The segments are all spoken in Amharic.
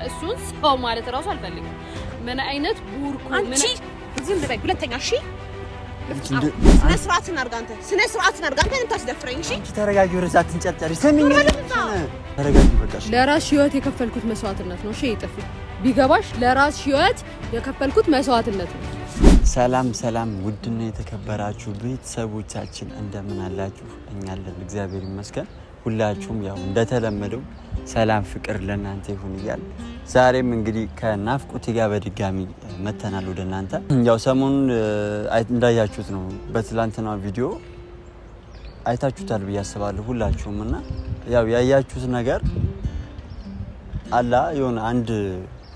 እሱን ሰው ማለት እራሱ አልፈልግም። ምን አይነት ቡርኩ አንቺ ዝም በይ። ሁለተኛ እሺ፣ ስነ ስርዓትን አድርግ አንተ፣ ስነ ስርዓትን አድርግ አንተ። ታስደፍረኝ። እሺ ተረጋጊ፣ ወደዛ አትንጨርጨሪ። ስሚኝ፣ ተረጋጊ። በቃ ለራስሽ ህይወት የከፈልኩት መስዋዕትነት ነው። እሺ ጥፊ ቢገባሽ ለራስሽ ህይወት የከፈልኩት መስዋዕትነት ነው። ሰላም ሰላም፣ ውድና የተከበራችሁ ቤተሰቦቻችን እንደምን አላችሁ? እኛ አለን፣ እግዚአብሔር ይመስገን። ሁላችሁም ያው እንደተለመደው ሰላም ፍቅር ለእናንተ ይሁን እያል ዛሬም እንግዲህ ከናፍቆቴ ጋር በድጋሚ መተናል ወደ እናንተ። ያው ሰሞኑን እንዳያችሁት ነው፣ በትላንትና ቪዲዮ አይታችሁታል ብዬ አስባለሁ ሁላችሁም። እና ያው ያያችሁት ነገር አላ የሆነ አንድ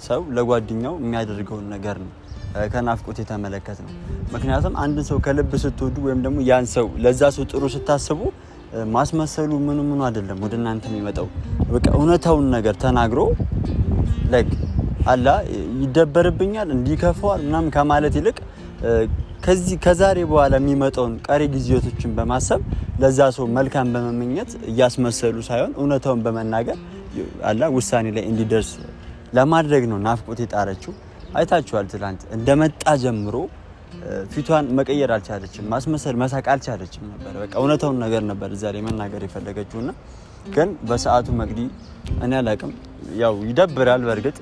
ሰው ለጓደኛው የሚያደርገውን ነገር ነው ከናፍቆት የተመለከት ነው። ምክንያቱም አንድን ሰው ከልብ ስትወዱ ወይም ደግሞ ያን ሰው ለዛ ሰው ጥሩ ስታስቡ ማስመሰሉ ምኑ ምኑ አይደለም ወደ እናንተ የሚመጣው፣ በቃ እውነታውን ነገር ተናግሮ like አላ ይደበርብኛል እንዲከፋዋል ምናምን ከማለት ይልቅ ከዚህ ከዛሬ በኋላ የሚመጣውን ቀሪ ጊዜቶችን በማሰብ ለዛ ሰው መልካም በመመኘት እያስመሰሉ ሳይሆን እውነታውን በመናገር አላ ውሳኔ ላይ እንዲደርስ ለማድረግ ነው ናፍቆት የጣረችው። አይታችኋል። ትላንት እንደመጣ ጀምሮ ፊቷን መቀየር አልቻለችም። ማስመሰል መሳቅ አልቻለችም ነበር። በቃ እውነታውን ነገር ነበር እዛ ላይ መናገር የፈለገችው እና ግን በሰዓቱ መቅዲ እኔ አላቅም፣ ያው ይደብራል። በእርግጥ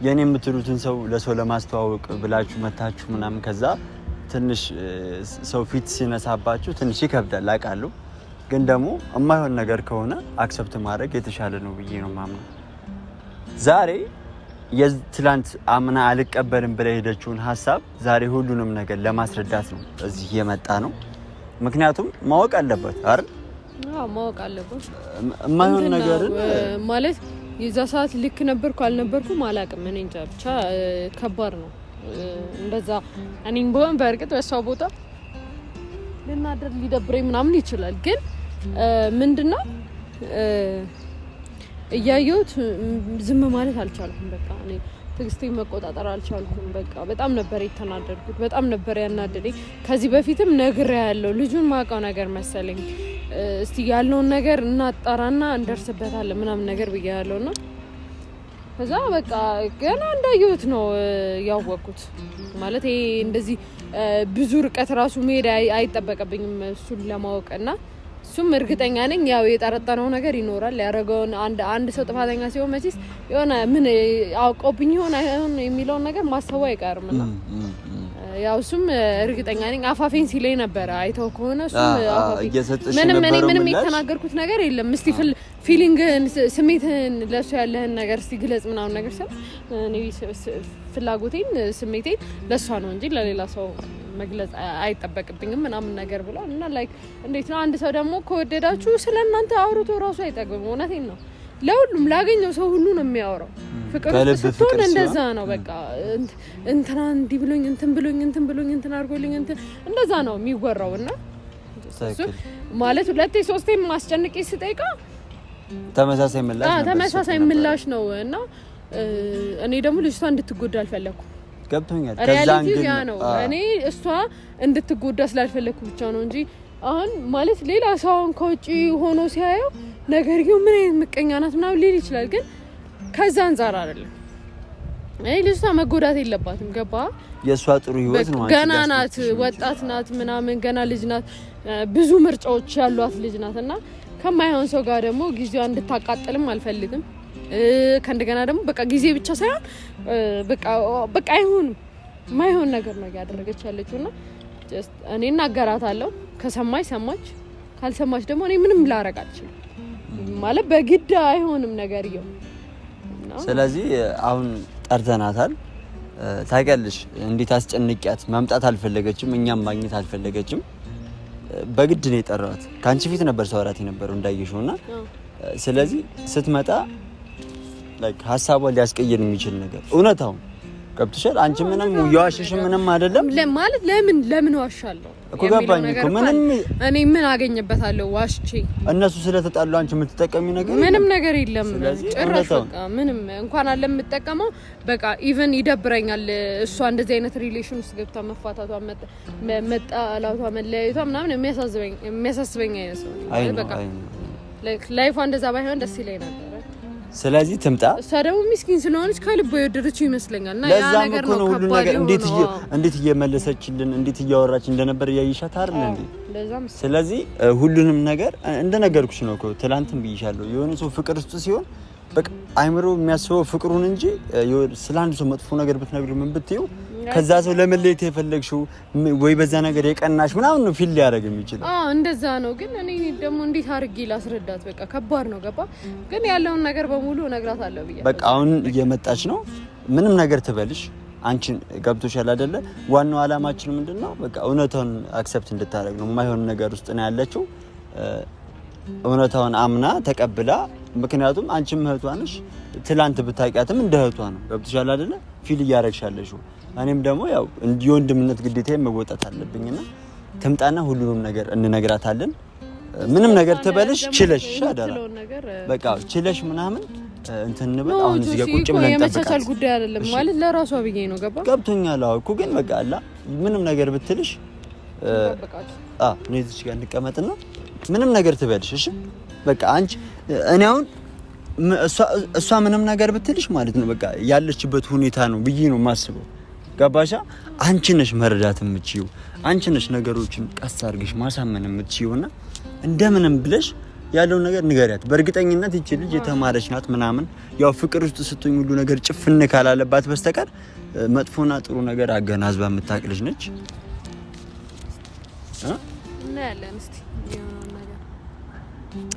የኔ የምትሉትን ሰው ለሰው ለማስተዋወቅ ብላችሁ መታችሁ ምናምን ከዛ ትንሽ ሰው ፊት ሲነሳባችሁ ትንሽ ይከብዳል አውቃለሁ። ግን ደግሞ የማይሆን ነገር ከሆነ accept ማድረግ የተሻለ ነው ብዬ ነው የማምነው። ዛሬ የትላንት አምና አልቀበልም ብላ የሄደችውን ሀሳብ ዛሬ ሁሉንም ነገር ለማስረዳት ነው እዚህ የመጣ ነው። ምክንያቱም ማወቅ አለበት አይደል? አዎ ማወቅ አለበት። የማይሆን ነገርን ማለት የዛ ሰዓት ልክ ነበርኩ አልነበርኩም አላውቅም። እኔ እንጃ ብቻ ከባድ ነው እንደዛ። እኔም ብሆን በእርግጥ በእሷ ቦታ ልናደር ሊደብረኝ ምናምን ይችላል። ግን ምንድነው እያየሁት ዝም ማለት አልቻልኩም። በቃ እኔ ትዕግስቴን መቆጣጠር አልቻልኩም። በቃ በጣም ነበር የተናደድኩት፣ በጣም ነበር ያናደደኝ። ከዚህ በፊትም ነግሬ ያለው ልጁን ማውቀው ነገር መሰለኝ። እስቲ ያለውን ነገር እናጣራና እንደርስበታለን ምናምን ነገር ብዬ ያለውና ከዛ በቃ ገና እንዳየሁት ነው ያወቅኩት። ማለት ይሄ እንደዚህ ብዙ ርቀት ራሱ መሄድ አይጠበቅብኝም እሱን ለማወቅ እና እሱም እርግጠኛ ነኝ ያው የጠረጠረው ነገር ይኖራል። ያደረገውን አንድ አንድ ሰው ጥፋተኛ ሲሆን መቼስ የሆነ ምን አውቀውብኝ ይሆን አይሆን የሚለውን ነገር ማሰቡ አይቀርም እና ያው እሱም እርግጠኛ ነኝ አፋፌን ሲለኝ ነበረ። አይተው ከሆነ እሱም አፋፌ ምንም እኔ ምንም የተናገርኩት ነገር የለም። እስቲ feeling ህን ስሜትህን ለእሱ ያለህን ነገር እስቲ ግለጽ ምናምን ነገር ስል እኔ ፍላጎቴን ስሜቴን ለእሷ ነው እንጂ ለሌላ ሰው መግለጽ አይጠበቅብኝም ምናምን ነገር ብሏል። እና like እንዴት ነው አንድ ሰው ደግሞ ከወደዳችሁ ስለ እናንተ አውርቶ ራሱ አይጠግብም። እውነቴን ነው። ለሁሉም ላገኘው ሰው ሁሉ ነው የሚያወራው። ፍቅር ውስጥ ስትሆን እንደዛ ነው። በቃ እንትና እንዲህ ብሎኝ እንትን ብሎኝ እንትን ብሎኝ እንትን አድርጎልኝ እንትን እንደዛ ነው የሚወራው። እና ማለት ሁለቴ ሶስቴ ማስጨንቄ ስጠይቃ ተመሳሳይ ምላሽ ነው ተመሳሳይ ምላሽ ነው። እና እኔ ደግሞ ልጅቷ እንድትጎዳ አልፈለኩም። ገብቶኛል። reality ያ ነው። እኔ እሷ እንድትጎዳ ስላልፈለግኩ ብቻ ነው እንጂ አሁን ማለት ሌላ ሰው አሁን ከውጭ ሆኖ ሲያየው ነገርየው ምን አይነት ምቀኛ ናት ምናምን ሊል ይችላል። ግን ከዛ አንጻር አይደለም። እኔ ልጅቷ መጎዳት የለባትም። ገባ? የእሷ ጥሩ ህይወት ነው። ገና ናት፣ ወጣት ናት፣ ምናምን ገና ልጅ ናት። ብዙ ምርጫዎች ያሏት ልጅ ናት እና ከማይሆን ሰው ጋር ደግሞ ጊዜዋ እንድታቃጥልም አልፈልግም። ከእንደገና ደግሞ በቃ ጊዜ ብቻ ሳይሆን በቃ በቃ አይሆንም፣ የማይሆን ነገር ነው እያደረገች ያለችው እና just እኔ እናገራታለሁ። ከሰማች ሰማች፣ ካልሰማች ደግሞ እኔ ምንም ላረግ አልችልም። ማለት በግድ አይሆንም ነገርየው። ስለዚህ አሁን ጠርተናታል። ታውቂያለሽ እንዴት አስጨንቂያት መምጣት አልፈለገችም፣ እኛም ማግኘት አልፈለገችም። በግድ ነው የጠራኋት። ከአንቺ ፊት ነበር ሰውራት የነበረው እንዳየሽው እና ስለዚህ ስትመጣ like ሀሳቧን ሊያስቀይር የሚችል ነገር እውነታውን ገብቶሻል። አንቺ ምንም የዋሸሽ ምንም አይደለም ማለት ለምን ለምን ዋሻለሁ እኮ ገባኝ እኮ ምንም እኔ ምን አገኘበታለሁ ዋሽቼ? እነሱ ስለተጣሉ አንቺ የምትጠቀሚው ነገር ምንም ነገር የለም ጭራሽ። በቃ ምንም እንኳን አለ የምጠቀመው በቃ even ይደብረኛል። እሷ እንደዚህ አይነት relation ውስጥ ገብታ መፋታቷ፣ መጣላቷ፣ መለያየቷ ምናምን የሚያሳስበኝ አይነት ሰው በቃ life ዋ እንደዛ ባይሆን ደስ ይለኝ ነበረ። ስለዚህ ትምጣ። እሷ ደግሞ ሚስኪን ስለሆነች ከልቧ የወደደችው ይመስለኛል። እና ያ ነገር ነው ሁሉ ነገር እንዴት እየመለሰችልን እንዴት እያወራች እንደነበር እያየሻት አይደል እንዴ? ስለዚህ ሁሉንም ነገር እንደነገርኩሽ ነው እኮ ትላንትም ብይሻለሁ። የሆነ ሰው ፍቅር ውስጥ ሲሆን በቃ አይምሮ የሚያስበው ፍቅሩን እንጂ ስለ አንድ ሰው መጥፎ ነገር ብትነግሪው ምን ብትይው ከዛ ሰው ለመለየት የፈለግሽው ወይ በዛ ነገር የቀናሽ ምናምን ነው feel ሊያደርግ የሚችለው። አዎ እንደዛ ነው። ግን እኔ ደግሞ እንዴት አድርጌ ላስረዳት? በቃ ከባድ ነው። ገባ? ግን ያለውን ነገር በሙሉ እነግራታለሁ ብዬ በቃ አሁን እየመጣች ነው። ምንም ነገር ትበልሽ አንቺን ገብቶሻል አይደለ? ዋናው አላማችን ምንድነው? በቃ እውነታውን accept እንድታደርግ ነው። የማይሆን ነገር ውስጥ ነው ያለችው። እውነታውን አምና ተቀብላ፣ ምክንያቱም አንቺም እህቷ ነሽ። ትላንት ብታውቂያትም እንደ እህቷ ነው። ገብቶሻል አይደለ? feel እያደረግሻለሽው እኔም ደግሞ ያው የወንድምነት ግዴታ መወጣት አለብኝና ትምጣና ሁሉንም ነገር እንነግራታለን። ምንም ነገር ትበልሽ ችለሽ አደራ በቃ ችለሽ ምናምን እንትን እንበል። አሁን እዚህ ጋር ቁጭ ብለን የመቻቻል ጉዳይ አይደለም ማለት ለራሷ ብዬ ነው። ገባ ገብቶኛል። አዎ እኮ ግን በቃ አላ ምንም ነገር ብትልሽ እኔ እዚህ ጋር እንቀመጥና ምንም ነገር ትበልሽ እሺ። በቃ አንቺ እኔ አሁን እሷ ምንም ነገር ብትልሽ ማለት ነው በቃ ያለችበት ሁኔታ ነው ብዬ ነው የማስበው። ገባሻ? አንቺ ነሽ መረዳት የምትችይው፣ አንቺ ነሽ ነገሮችን ቀስ አድርገሽ ማሳመን የምትችይው እና እንደምንም ብለሽ ያለውን ነገር ንገሪያት። በእርግጠኝነት ይቺ ልጅ የተማረች ናት ምናምን፣ ያው ፍቅር ውስጥ ስትሆኝ ሁሉ ነገር ጭፍን ካላለባት በስተቀር መጥፎና ጥሩ ነገር አገናዝባ የምታውቅ ልጅ ነች።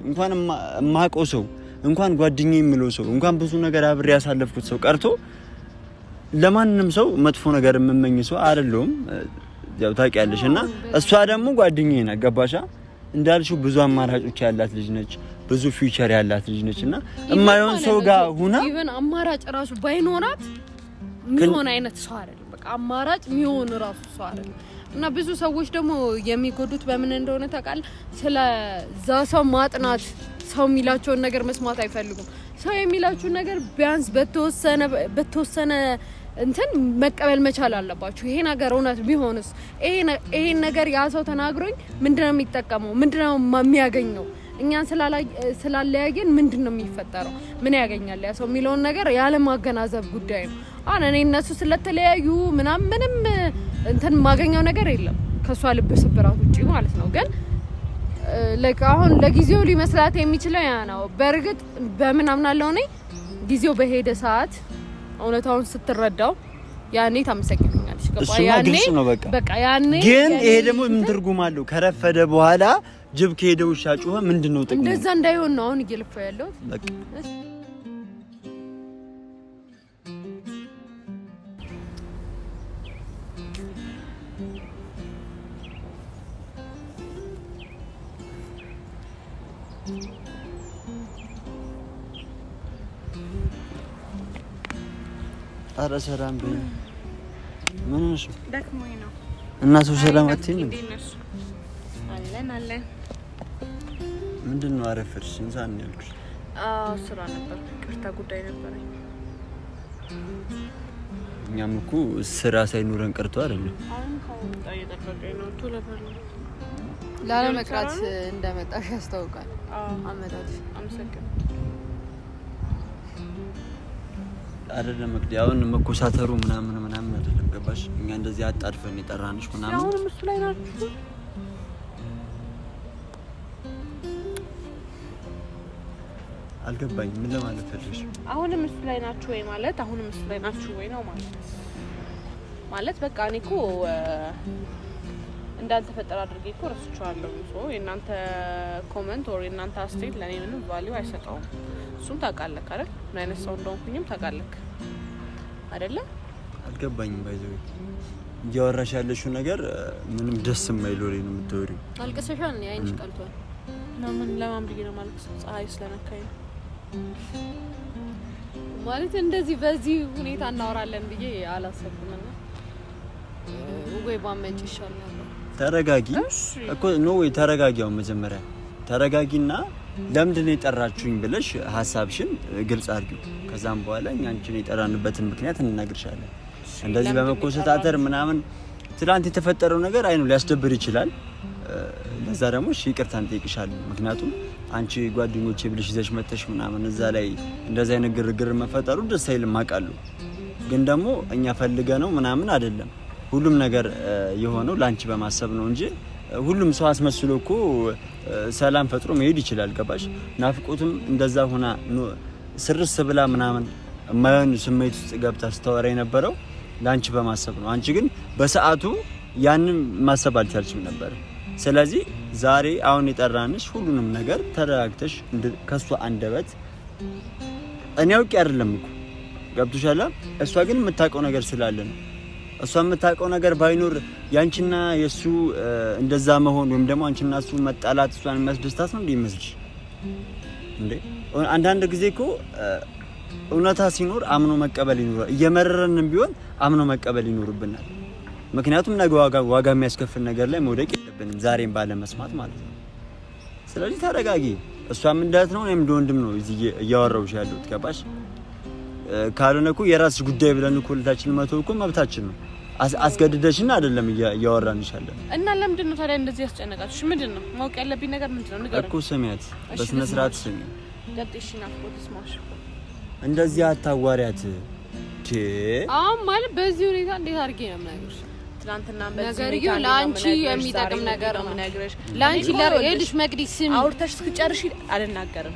እንኳን የማውቀው ሰው እንኳን ጓደኛዬ የምለው ሰው እንኳን ብዙ ነገር አብሬ ያሳለፍኩት ሰው ቀርቶ ለማንም ሰው መጥፎ ነገር የምመኝ ሰው አይደለሁም። ያው ታውቂያለሽ። እና እሷ ደግሞ ጓደኛዬ ናት። ገባሻ? እንዳልሽው ብዙ አማራጮች ያላት ልጅ ነች። ብዙ future ያላት ልጅ ነች። እና የማይሆን ሰው ጋር ሁና even አማራጭ ራሱ ባይኖራት የሚሆን አይነት ሰው አይደለም። በቃ አማራጭ የሚሆን ራሱ ሰው አይደለም። እና ብዙ ሰዎች ደግሞ የሚጎዱት በምን እንደሆነ ታውቃለህ? ስለዛ ሰው ማጥናት፣ ሰው የሚላቸውን ነገር መስማት አይፈልጉም። ሰው የሚላችሁን ነገር ቢያንስ በተወሰነ እንትን መቀበል መቻል አለባችሁ። ይሄ ነገር እውነት ቢሆንስ፣ ይሄን ነገር ያ ሰው ተናግሮኝ ምንድነው የሚጠቀመው? ምንድነው የሚያገኘው? እኛን ስላለያየን ምንድነው የሚፈጠረው? ምን ያገኛል ያ ሰው የሚለውን ነገር ያለማገናዘብ ጉዳይ ነው። አሁን እኔ እነሱ ስለተለያዩ ምናምን ምንም እንትን የማገኘው ነገር የለም ከሷ ልብ ስብራት ውጪ ማለት ነው። ግን like አሁን ለጊዜው ሊመስላት የሚችለው ያ ነው። በእርግጥ በምን አምናለሁ እኔ ጊዜው በሄደ ሰዓት እውነታውን ስትረዳው ያኔ ታመሰግነኛለሽ። ገባ? ያኔ ነው በቃ በቃ ያኔ ግን ይሄ ደግሞ ምን ትርጉም አለው? ከረፈደ በኋላ ጅብ ከሄደ ውሻ ጮኸ። ምንድን ነው ጥቅሙ? እንደዛ እንዳይሆን ነው አሁን እየለፋ ያለሁት። በቃ ኧረ ሰላም በይኝ። ምን ሆነሽ ነው? ደክሞኝ ነው። እና ሰው ሰላም አትይም? አለን አለን። ምንድን ነው አረፈድሽ? ስንት ሰዓት ነው ያልኩሽ? አዎ ስራ ነበር፣ ይቅርታ ጉዳይ ነበረኝ። እኛም እኮ ስራ ሳይኖረን ቀርቶ አይደለም። ላለመቅራት እንደመጣሽ ያስታውቃል አመጣጥሽ። አመሰግናለሁ። አይደለም መቅዲ፣ አሁን መኮሳተሩ ምናምን ምናምን አይደለም። ገባሽ? እኛ እንደዚህ አጣድፈን የጠራንሽ ምናምን አሁንም እሱ ላይ ናችሁ። አልገባኝም። ምን ለማለት ፈልገሽ? አሁንም እሱ ላይ ናችሁ ወይ ማለት አሁንም እሱ ላይ ናችሁ ወይ ነው ማለት ማለት በቃ እኔ እኮ እንዳልተፈጠረ አድርጌ እኮ ረስቼዋለሁ። so የእናንተ comment or የእናንተ አስተያየት ለእኔ ምንም value አይሰጠውም። እሱም ታውቃለህ አይደል? ምን አይነት ሰው እንደሆንኩኝም ታውቃለህ አይደለ? አልገባኝም። by the way እያወራሽ ያለሽው ነገር ምንም ደስ የማይል ወሬ ነው የምታወሪው። አልቅሰሻል? አይንሽ ቀልቷል። ለምን ለማን ብዬ ነው የማለቅሰው? ፀሐይ ስለነካኝ ነው። ማለት እንደዚህ በዚህ ሁኔታ እናወራለን ብዬ አላሰብኩም። እና ወይ ባመጭ ይሻል ነበር። ተረጋጊ እኮ no ወይ ተረጋጊ። አሁን መጀመሪያ ተረጋጊና ለምንድን ነው የጠራችሁኝ ብለሽ ሀሳብሽን ግልጽ አድርጊው። ከዛም በኋላ እኛ አንቺን የጠራንበትን ምክንያት እንነግርሻለን። እንደዚህ በመኮሰታተር ምናምን ትላንት የተፈጠረው ነገር አይኑ ሊያስደብር ይችላል። ለዛ ደግሞ እሺ ይቅርታ እንጠይቅሻለን። ምክንያቱም አንቺ ጓደኞቼ ብለሽ ይዘሽ መተሽ ምናምን እዛ ላይ እንደዛ አይነት ግርግር መፈጠሩ ደስ አይልም አውቃለሁ። ግን ደግሞ እኛ ፈልገ ነው ምናምን አይደለም። ሁሉም ነገር የሆነው ለአንቺ በማሰብ ነው እንጂ ሁሉም ሰው አስመስሎ እኮ ሰላም ፈጥሮ መሄድ ይችላል። ገባሽ? ናፍቆትም እንደዛ ሆና ስርስ ብላ ምናምን የማይሆን ስሜት ውስጥ ገብታ ስታወራ የነበረው ለአንቺ በማሰብ ነው። አንቺ ግን በሰዓቱ ያንን ማሰብ አልቻልሽም ነበር። ስለዚህ ዛሬ አሁን የጠራንሽ ሁሉንም ነገር ተረጋግተሽ ከእሷ አንደበት እኔ አውቄ አይደለም እኮ ገብቶሻል። እሷ ግን የምታውቀው ነገር ስላለ ነው። እሷ የምታውቀው ነገር ባይኖር ያንቺና የእሱ እንደዛ መሆን ወይም ደግሞ አንቺና እሱ መጣላት እሷን የሚያስደስታት ነው እንዴ ይመስልሽ? እንዴ አንዳንድ ጊዜ እኮ እውነታ ሲኖር አምኖ መቀበል ይኖራል። እየመረረንም ቢሆን አምኖ መቀበል ይኖርብናል። ምክንያቱም ነገ ዋጋ የሚያስከፍል ነገር ላይ መውደቅ የለብንም፣ ዛሬም ባለመስማት ማለት ነው። ስለዚህ ተረጋጊ። እሷም እንዳት ነው እኔም እንደ ወንድም ነው እዚህ እያወራሁሽ ያለሁት ገባሽ? ካልሆነ እኮ የራስሽ ጉዳይ ብለን እኮ ሁለታችንን መተው እኮ መብታችን ነው። አስገድደሽን አይደለም እያወራንሽ ያለን። እና ለምንድን ነው ታዲያ እንደዚህ ያስጨነቃችሁ? ምንድን ነው ማወቅ ያለብኝ ነገር ምንድን ነው? ንገረኝ እኮ ስሚያት፣ በስነ ስርዓት ስሚ። ቀጥይ። እሺ ናፍቆት ስማሽ። እንደዚህ አታዋሪያት። አሁን ማለት በዚህ ሁኔታ እንዴት አድርጌ ነው የምነግርሽ? ትናንትና ነገርየው ለአንቺ የሚጠቅም ነገር ነው። ለአንቺ ይኸውልሽ መቅዲ ስሚ፣ አውርተሽ እስክጨርሽ አልናገርም።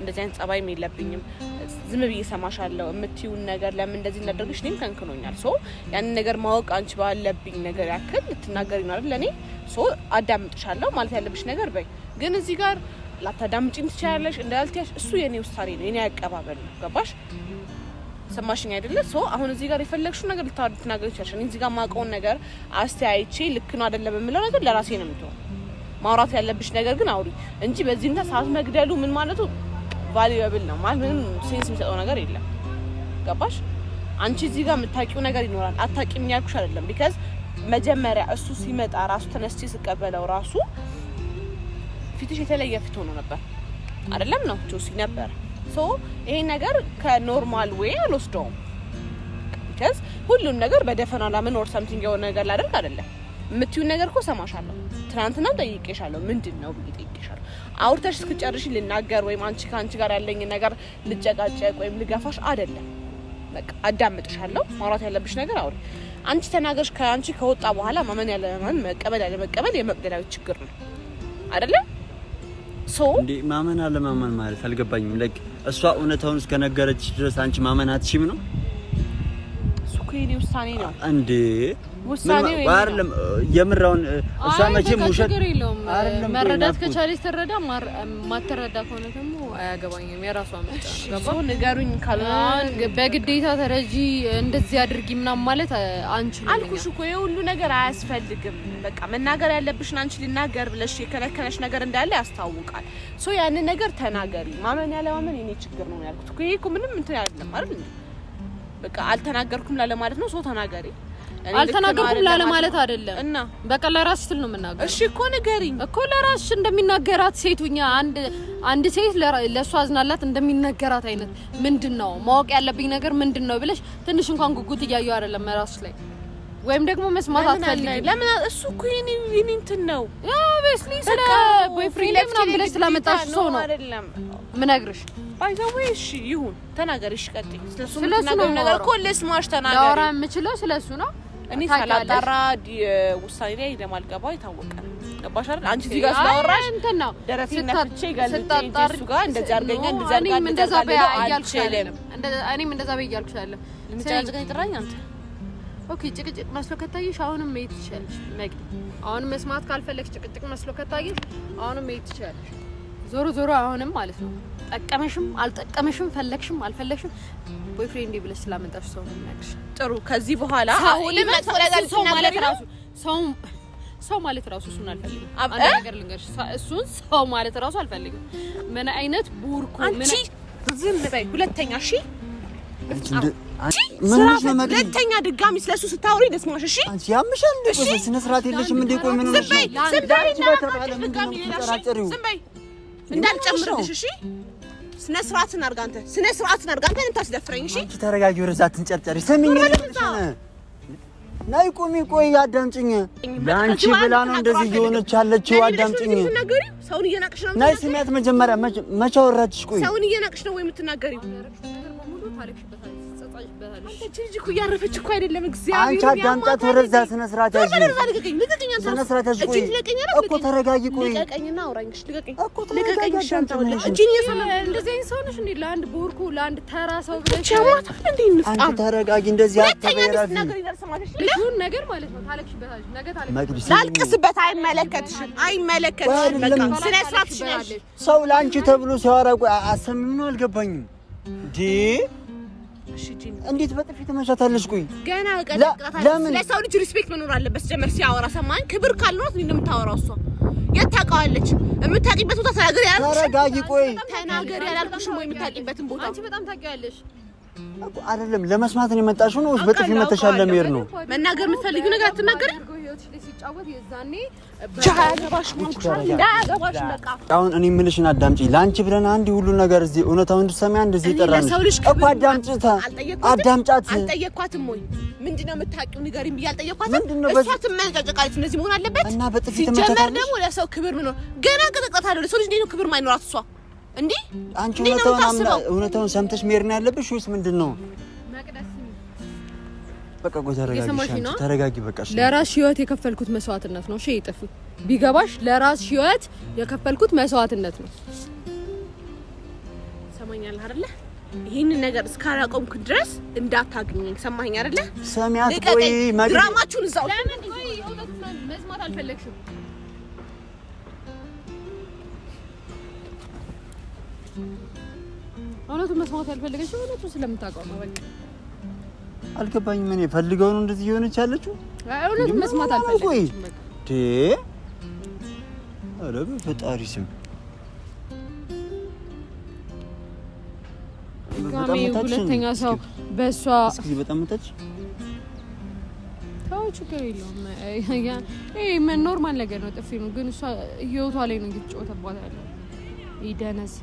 እንደዚህ አይነት ጸባይም የለብኝም። ዝም ብዬ እሰማሻለሁ። የምትይውን ነገር ለምን እንደዚህ እንዳደረግሽ እኔም ከንክኖኛል። So ያንን ነገር ማወቅ አንቺ ባለብኝ ነገር ያክል ልትናገሪ ነው አይደል? ለእኔ so አዳምጥሻለሁ ማለት ያለብሽ ነገር በይ። ግን እዚህ ጋር ላታዳምጪኝ ትችያለሽ፣ እንዳልትያሽ እሱ የኔ ውሳኔ ነው፣ የኔ አቀባበል ነው። ገባሽ? ሰማሽኝ አይደለ? So አሁን እዚህ ጋር የፈለግሽው ነገር ልትናገሪ ትችያለሽ። እኔ እዚህ ጋር የማውቀውን ነገር አስተያይቼ ልክ ነው አይደለም የምለው ነገር ለራሴ ነው የምትሆን። ማውራት ያለብሽ ነገር ግን አውሪ እንጂ በዚህ ሁኔታ ሰዓት መግደሉ ምን ማለቱ valuable ነው ማለት ምንም sense የሚሰጠው ነገር የለም። ገባሽ? አንቺ እዚህ ጋር የምታውቂው ነገር ይኖራል። አታውቂም ያልኩሽ አይደለም። Because መጀመሪያ እሱ ሲመጣ ራሱ ተነስቼ ስቀበለው ራሱ ፊትሽ የተለየ ፊት ሆኖ ነበር አይደለም? ነው ጆሲ ነበር። So ይሄ ነገር ከ normal way አልወስደውም። Because ሁሉም ነገር በደፈና ላምን or something የሆነ ነገር ላደርግ አይደለም። የምትዩን ነገር እኮ ሰማሻለሁ። ትናንትና ጠይቄሻለሁ። ምንድን ነው ብዬ ጠይቄሻለሁ። አውርተሽ እስክጨርሽ ልናገር ወይም አንቺ ከአንቺ ጋር ያለኝን ነገር ልጨቃጨቅ ወይም ልገፋሽ አይደለም። በቃ አዳምጥሻለሁ። ማውራት ያለብሽ ነገር አውሪ። አንቺ ተናገርሽ። ከአንቺ ከወጣ በኋላ ማመን ያለ ማመን መቀበል ያለ መቀበል የመቅደላዊ ችግር ነው አይደለም? So እንዴ ማመን አለማመን ማለት አልገባኝም። Like እሷ እውነታውን እስከነገረች ድረስ አንቺ ማመን አትችይም ነው? እሱ እኮ የእኔ ውሳኔ ነው እንዴ ውሳኔው አይደለም። የምራውን እሷ መቼም ውሸት አይደለም። መረዳት ከቻለች ትረዳ፣ ማትረዳ ከሆነ ደግሞ አያገባኝም፣ የራሷ ምርጫ ነው። ገባ? ንገሩኝ ካልሆነ በግዴታ ተረጂ እንደዚህ አድርጊ ምናምን ማለት አንችልም። አልኩሽ እኮ የሁሉ ነገር አያስፈልግም። በቃ መናገር ያለብሽን አንቺ ልናገር ብለሽ የከለከለሽ ነገር እንዳለ ያስታውቃል። So ያንን ነገር ተናገሪ። ማመን ያለ ማመን የኔ ችግር ነው ያልኩት እኮ። ይሄ እኮ ምንም እንትን አይደለም አይደል? በቃ አልተናገርኩም ላለ ማለት ነው። So ተናገሪ። አልተናገርኩም ላለ ማለት አይደለም። እና በቃ ለራስሽ ስል ነው የምናገረው። እሺ እኮ ንገሪኝ እኮ ለራስሽ እንደሚናገራት ሴቱኛ አንድ ሴት ለእሷ አዝናላት እንደሚነገራት አይነት ምንድን ነው ማወቅ ያለብኝ ነገር ምንድን ነው ብለሽ ትንሽ እንኳን ጉጉት እያየሁ አይደለም ራስሽ ላይ ወይም ደግሞ መስማት አትፈልጊም። ለምን? እሱ እኮ የኔ እንትን ነው። Yeah obviously ስለ boyfriend ምናምን ብለሽ ስላመጣሽ ሰው ነው አይደለም ምነግርሽ። By the way እሺ ይሁን ተናገሪ። እሺ ቀጥይ። ስለሱ ስለሱ ነው ነገር እኮ ልስማሽ። ተናገሪ። ላወራ የምችለው ስለሱ ነው። እኔ ሳላጣራ ውሳኔ ላይ እንደማልገባ የታወቀ ነው። ገባሽ አይደል? አንቺ እዚህ ጋር ስላወራሽ እንትን ነው ደረቴን ነፍቼ ገልጬ እሱ ጋር እንደዚህ አድርገኛ እንደዚህ አድርጋ እኔም እንደዛ በይ እያልኩሽ አይደለም። እኔም እንደዛ በይ እያልኩሽ አይደለም። ልንጨቃጨቅ የጠራኝ አንተ። Okay ጭቅጭቅ መስሎ ከታየሽ አሁንም መሄድ ትችያለሽ መግዲ። አሁንም መስማት ካልፈለግሽ ጭቅጭቅ መስሎ ከታየሽ አሁንም መሄድ ትችያለሽ። ዞሮ ዞሮ አሁንም ማለት ነው ጠቀመሽም አልጠቀመሽም ፈለግሽም አልፈለግሽም boyfriend ብለሽ ስላመጣሽ ሰው ነው የምነግርሽ። ጥሩ ከዚህ በኋላ አሁንም መጥፎ ነገር ሰው ማለት ራሱ ሰው ማለት ራሱ እሱን አልፈልግም። አንድ ነገር ልንገርሽ፣ እሱን ሰው ማለት ራሱ አልፈልግም። ምን አይነት ቡርኩ ምን ዝም በይ። ሁለተኛ እሺ፣ ሁለተኛ ድጋሚ ስለሱ ስታወሪ ደስማሽ። እሺ አንቺ ያምሻል እንዴ? ቆይ ስነ ስርዓት የለሽም እንዴ? ቆይ ምን ሆነሽ? ዝም በይ፣ ዝም በይ፣ ድጋሚ ሌላ እሺ፣ ዝም በይ እንዳልጨምርልሽ። እሺ ስነ ስርዓትን አድርግ አንተ፣ ስነ ስርዓትን አድርግ አንተ። እኔን ታስደፍረኝ። እሺ አንቺ ተረጋጊ፣ ወደዛ አትንጨርጨሪ። ስሚኝ፣ ናይ ቁሚ፣ ቆይ አዳምጪኝ። ለአንቺ ብላ ነው እንደዚህ እየሆነች ያለችው። አዳምጪኝ። ሰውን እየናቅሽ ነው። ናይ ስሚያት መጀመሪያ መቼ አወራችሽ? ቆይ ሰውን እየናቅሽ ነው ወይ የምትናገሪው? አንቺ ልጅ እኮ እያረፈች እኮ አይደለም። እግዚአብሔር አንቺ አዳምጫት። ወረዛ ስነ ስርዓት ያዥ፣ ስነ ስርዓት ያዥ። ቆይ እኮ ተረጋጊ። ቆይ ልቀቀኝና አውራኝ። እሺ ልቀቀኝ እኮ ተረጋጊ። አዳምጪኝ። እንደዚህ አይነት ሰው ነሽ እንዴ? ለአንድ ቦርኮ ለአንድ ተራ ሰው ብለሽ አንቺ ተረጋጊ። እንደዚህ አትበይ። ልጁን ነገር ማለት ነው ታለቅሽበታለሽ። ነገ ታለቅሽበታለሽ። ላልቅስበት። አይመለከትሽም፣ አይመለከትሽም። በቃ ስነ ስርዓትሽን ያዥ። ሰው ለአንቺ ተብሎ ሲያወራ ቆይ አሰሚም ነው አልገባኝም እንዴ እንዴት በጥፊ ትመቻታለሽ? ቆይ ገና እቀጠቅጣታለሁ። ለሰው ልጅ respect መኖር አለበት። ጀመር ሲያወራ ሰማኝ። ክብር ካልኖራት እኔ እንደምታወራው እሷ የት ታውቀዋለች? የምታውቂበት ቦታ ተናገሪ ያላልኩሽ? ተረጋጊ። ቆይ ተናገሪ ያላልኩሽም ወይ? የምታውቂበትን ቦታ አንቺ በጣም ታውቂዋለሽ እኮ አይደለም። ለመስማት ነው የመጣሽው ነው ወይስ በጥፊ መተሻል ለመሄድ ነው? መናገር የምትፈልጊው ነገር አትናገሪ። አሁን እኔ የምልሽን አዳምጪ። ለአንቺ ብለን አንድ ሁሉ ነገር እዚህ እውነታውን እንድትሰሚ አንድ እዚህ ጠራንሽ እኮ። አዳምጪ፣ አዳምጫት። አልጠየኳትም ወይ ምንድን ነው የምታውቂው ንገሪኝ ብዬ አልጠየኳትም። እሷ ትመነጫጨቃለች። እንደዚህ መሆን አለበት እና በጥፊ ሲጀመር ደግሞ ለሰው ክብር ምኖር ገና ቅጥቅጣታለሁ። ለሰው ልጅ እንዴት ነው ክብር ማይኖራት እሷ? እንዴ አንቺ እውነታውን ሰምተሽ መሄድ ነው ያለብሽ ወይስ ምንድን ነው? በቃ ቆይ ተረጋጊ፣ ተረጋጊ። በቃ ለራስሽ ህይወት የከፈልኩት መስዋዕትነት ነው። እሺ ጥፊ ቢገባሽ ለራስሽ ህይወት የከፈልኩት መስዋዕትነት ነው። ሰማኛለህ አይደለ? ይህንን ነገር እስካላቆምኩ ድረስ እንዳታገኘኝ። ሰማኸኝ አይደለ? ሰሚያት ቆይ ድራማችሁን እዛው ለምን ቆይ እውነቱን መስማት አልፈለግሽም? እውነቱን መስማት ያልፈለገችው እውነቱን ስለምታውቀው ነው። በቃ አልገባኝም። እኔ ፈልገው ነው እንደዚህ እየሆነች ያለችው። እውነቱን መስማት አልፈለገችም። በቃ ኧረ በፈጣሪ ስም ሁለተኛ ሰው በእሷ እስኪ በጣም መታች። ተው ችግር የለውም። ይሄ normal ነገር ነው። ጥፊ ነው ግን እሷ ህይወቷ ላይ ነው እየተጫወተባት ያለው። ይደነስ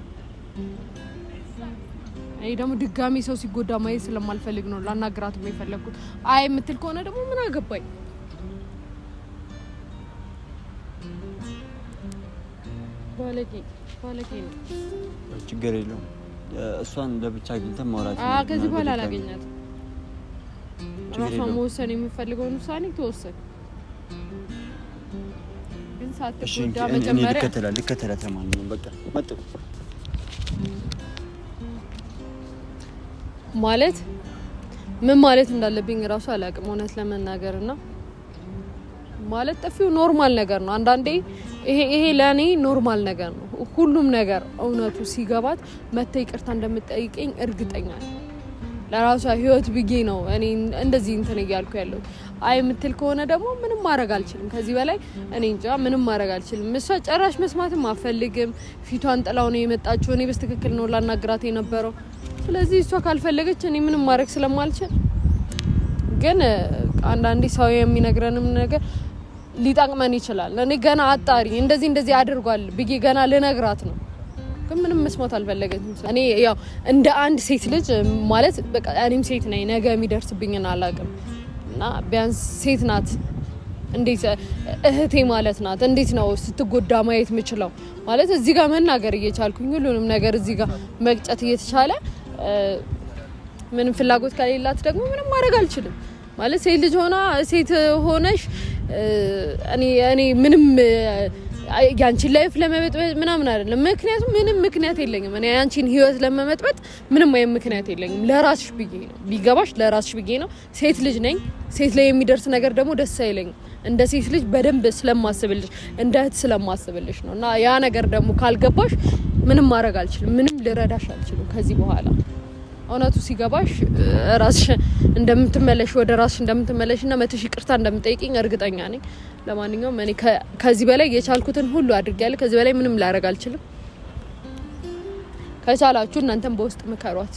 እኔ ደግሞ ድጋሚ ሰው ሲጎዳ ማየት ስለማልፈልግ ነው ላናግራት የፈለግኩት። አይ የምትል ከሆነ ደግሞ ምን አገባኝ። ባለጌ ባለጌ ነው። ችግር የለውም። እሷን ለብቻ አግኝተን ማውራት ከዚህ በኋላ አላገኛትም። ራሷ መወሰን የምፈልገውን ውሳኔ ትወሰን። ግን ሳትጎዳ መጀመሪያ ልከተላት። ለማንኛውም በቃ መጡ ማለት ምን ማለት እንዳለብኝ እራሱ አላውቅም፣ እውነት ለመናገር እና ማለት ጥፊው normal ነገር ነው። አንዳንዴ ይሄ ለእኔ normal ነገር ነው። ሁሉም ነገር እውነቱ ሲገባት መታ ይቅርታ እንደምጠይቀኝ እርግጠኛ ነኝ። ለራሷ ህይወት ብዬ ነው እኔ እንደዚህ እንትን እያልኩ ያለሁት። አይ የምትል ከሆነ ደግሞ ምንም ማድረግ አልችልም። ከዚህ በላይ እኔ እንጃ ምንም ማድረግ አልችልም። እሷ ጭራሽ መስማትም አፈልግም። ፊቷን ጥላው ነው የመጣችው። እኔ በስትክክል ነው ላናግራት የነበረው። ስለዚህ እሷ ካልፈለገች እኔ ምንም ማድረግ ስለማልችል፣ ግን አንዳንዴ ሰው የሚነግረንም ነገር ሊጠቅመን ይችላል። እኔ ገና አጣሪ እንደዚህ እንደዚህ አድርጓል ብዬ ገና ልነግራት ነው፣ ግን ምንም መስማት አልፈለገችም። እኔ ያው እንደ አንድ ሴት ልጅ ማለት በቃ እኔም ሴት ነኝ፣ ነገ የሚደርስብኝን አላውቅም እና ቢያንስ ሴት ናት እንዴት እህቴ ማለት ናት። እንዴት ነው ስትጎዳ ማየት የምችለው? ማለት እዚህ ጋር መናገር እየቻልኩኝ ሁሉንም ነገር እዚህ ጋር መቅጨት እየተቻለ ምንም ፍላጎት ከሌላት ደግሞ ምንም ማድረግ አልችልም። ማለት ሴት ልጅ ሆና ሴት ሆነሽ እኔ ምንም ያንቺን life ለመበጥበጥ ምናምን አይደለም። ምክንያቱም ምንም ምክንያት የለኝም። እኔ ያንቺን ህይወት ለመበጥበጥ ምንም አይነት ምክንያት የለኝም። ለራስሽ ብዬ ነው፣ ቢገባሽ ለራስሽ ብዬ ነው። ሴት ልጅ ነኝ። ሴት ላይ የሚደርስ ነገር ደግሞ ደስ አይለኝም። እንደ ሴት ልጅ በደንብ ስለማስብልሽ፣ እንደ እህት ስለማስብልሽ ነው። እና ያ ነገር ደግሞ ካልገባሽ ምንም ማድረግ አልችልም። ምንም ልረዳሽ አልችልም ከዚህ በኋላ እውነቱ ሲገባሽ ራስሽ እንደምትመለሽ ወደ ራስሽ እንደምትመለሽ እና መተሽ ይቅርታ እንደምጠይቅኝ እርግጠኛ ነኝ። ለማንኛውም እኔ ከዚህ በላይ የቻልኩትን ሁሉ አድርጌያለሁ። ከዚህ በላይ ምንም ላደርግ አልችልም። ከቻላችሁ እናንተም በውስጥ ምከሯት።